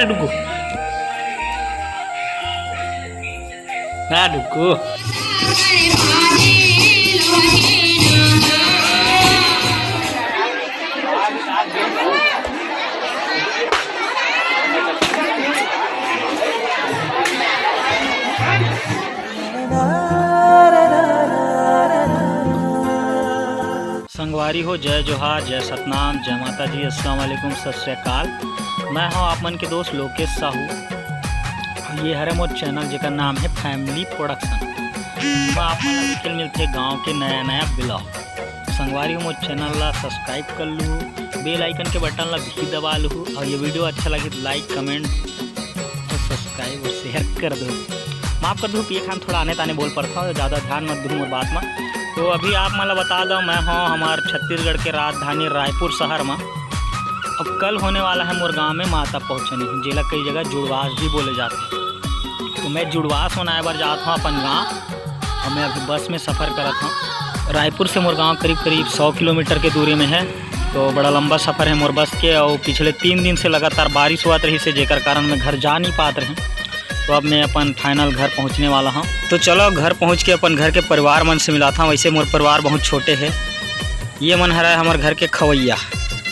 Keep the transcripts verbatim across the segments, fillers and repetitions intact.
डुगू। ना डुगू। संगवारी हो, जय जोहार, जय सतनाम, जय माता जी, अस्सलाम वालेकुम, सत श्री अकाल। मैं हूं आप मन के दोस्त लोकेश साहू। ये हरे मोर चैनल, जेकर नाम है फैमिली प्रोडक्शन। मैं आप मन ला देखे मिलथे गांव के नया नया ब्लॉग। संगवारी हो, मोर चैनल ला सब्सक्राइब कर लू, बेल आइकन के बटन ला भी दबा लू, और ये वीडियो अच्छा लगे तो लाइक, कमेंट और सब्सक्राइब और शेयर कर दो। माफ कर दो कि एक हम थोड़ा आने ताने बोल पड़ता हूँ, ज़्यादा ध्यान मत दू मोर बात में। तो अभी आप मन ला बता दो, मैं हूँ हमार छत्तीसगढ़ के राजधानी रायपुर शहर में। अब कल होने वाला है मोर गांव में माता पहुँचनी, जेला कई जगह जुड़वास भी बोले जाते हैं। तो मैं जुड़वास मनाए बर जात हूँ अपन गांव, और मैं अभी बस में सफ़र करत हूँ। रायपुर से मोर गांव करीब करीब सौ किलोमीटर के दूरी में है। तो बड़ा लंबा सफ़र है मोर बस के, और पिछले तीन दिन से लगातार बारिश होवत रहिस हे, जेकर कारण मैं घर जा नहीं पात रहें। तो अब मैं अपन फाइनल घर पहुंचने वाला हूं। तो चलो, घर पहुंच के अपन घर के परिवार मन से मिलात हूं। वैसे मोर परिवार बहुत छोटे है। ये मन हरा हमर घर के खवैया,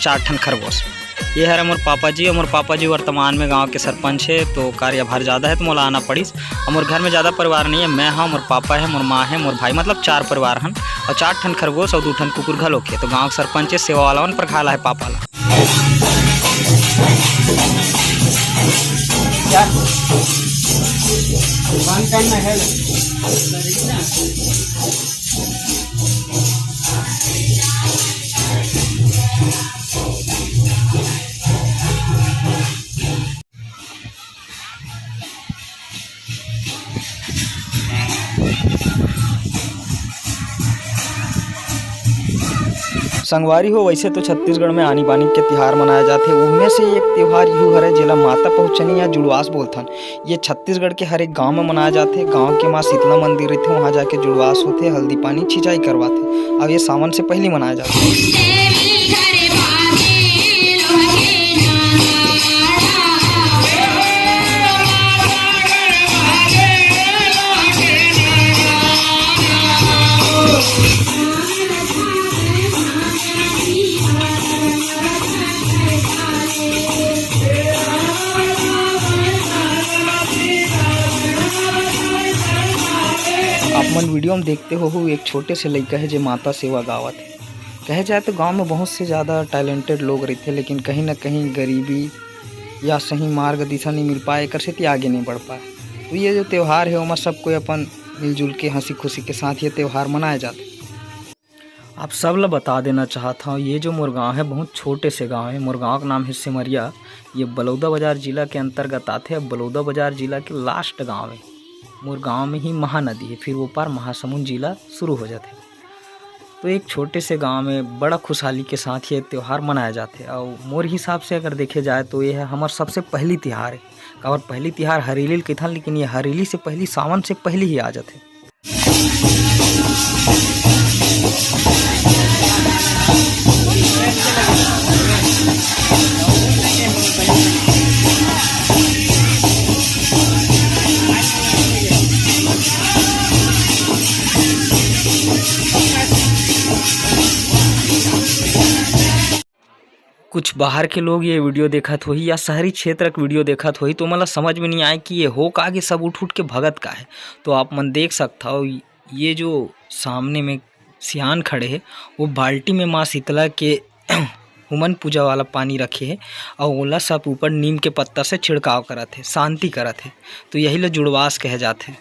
चार ठन खरगोश। ये हरा मोर पापा जी, और मोर पापा जी वर्तमान में गांव के सरपंच है, तो कार्यभार ज़्यादा है, तो मोला आना पड़िस। और मोर घर में ज़्यादा परिवार नहीं है, मैं हूँ, मोर पापा है, मोर माँ है, मोर भाई, मतलब चार परिवार हन, और चार ठन खरगोश और दू ठन कुकुर घलोक है। तो गांव के सरपंच है, सेवा वाला मन पर खाला है पापा ला। यार, बंद करना है। संगवारी हो, वैसे तो छत्तीसगढ़ में आनी बानी के तिहार मनाया जाथे, उनमें से एक तिहार यू हरे, जेला माता पहुँचनी या जुड़वास बोलथन। ये छत्तीसगढ़ के हर एक गांव में मनाया जाथे। गांव के माँ शीतला मंदिर रहिथे, वहां जाके जुड़वास होथे, हल्दी पानी छिंचाई करवाथे। अब ये सावन से पहली मनाया जाथे। आप मन वीडियो में देखते हो, एक छोटे से लइका है, जे माता सेवा गावत है। कहे जाए तो गांव में बहुत से ज़्यादा टैलेंटेड लोग रहिथे, लेकिन कहीं ना कहीं गरीबी या सही मार्गदिशा नहीं मिल पाए, एकर सेती आगे नहीं बढ़ पाए। तो ये जो त्यौहार है, ओमा सब कोई अपन मिलजुल के, हंसी खुशी के साथ ये त्यौहार मनाया जाथे। आप सब ला बता देना चाहत हव, ये जो मोर गांव है, बहुत छोटे से गांव है। मोर गांव का नाम है सिमरिया। ये बलौदा बाजार जिला के अंतर्गत आथे। अब बलौदा बाजार जिला के लास्ट गांव है। मोर गांव में ही महानदी है, फिर वो पार महासमुंद जिला शुरू हो जाथे। तो एक छोटे से गांव में बड़ा खुशहाली के साथ ये त्यौहार मनाया जाथे। और मोर हिसाब से अगर देखे जाए, तो ये है हमार सबसे पहली तिहार है। और पहली तिहार हरेली ल कथन, लेकिन ये हरेली से पहली, सावन से पहली ही आ जाथे। कुछ बाहर के लोग ये वीडियो देखत होही या शहरी क्षेत्र के वीडियो देखत होही, तो ओमन ला समझ में नहीं आए कि ये हो का, कि सब उठ उठ के भगत का है। तो आप मन देख सकत हव, ये जो सामने में सियान खड़े हे, वो बाल्टी में माँ शीतला के हुमन पूजा वाला पानी रखे हे, और ओला सब ऊपर नीम के पत्ता से छिड़काव करत हे, शांति करत हे। तो यही ला जुड़वास कहे जाथे।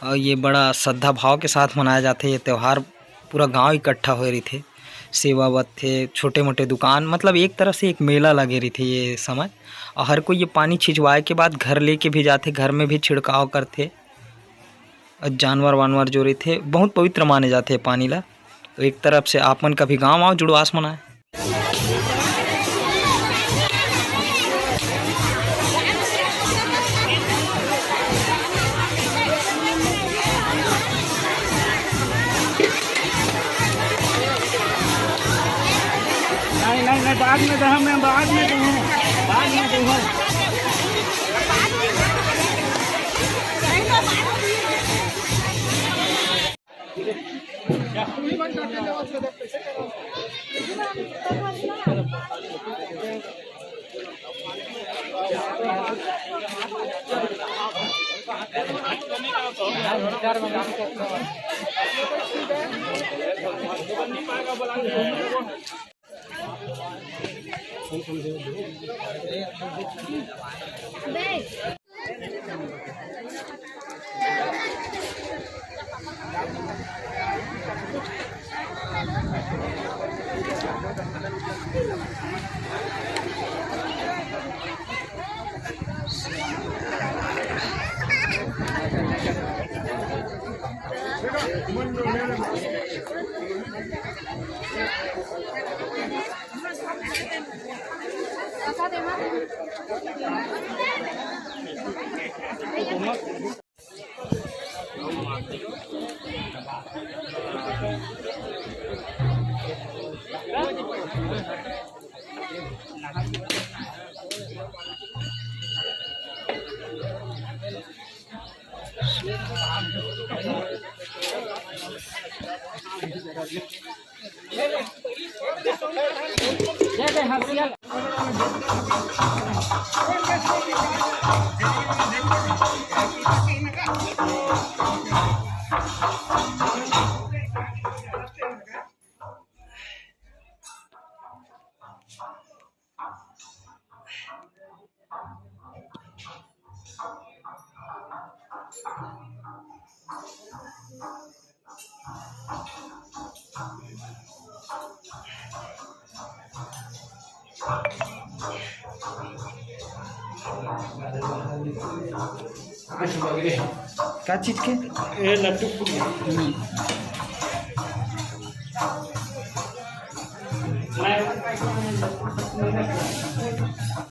और ये बड़ा श्रद्धा भाव के साथ मनाया जाथे ये त्यौहार। पूरा गांव इकट्ठा होए रहिथे, सेवा बरथे, छोटे मोटे दुकान, मतलब एक तरह से एक मेला लगे रहिथे ये समय। और हर कोई ये पानी छिंचवाए के बाद घर लेके भी जाथे, घर में भी छिड़काव करथे। और जानवर वानवर जो रहिथे, बहुत पवित्र माने जाथे ये पानी ला। तो एक तरफ से आप मन कभी गांव आओ, जुड़वास मनाए। नहीं, नहीं, नहीं, बाद में दहा, मैं बाद में दूँ, बाद में दूँ। का चीज के? ए, लड्डू पूरी।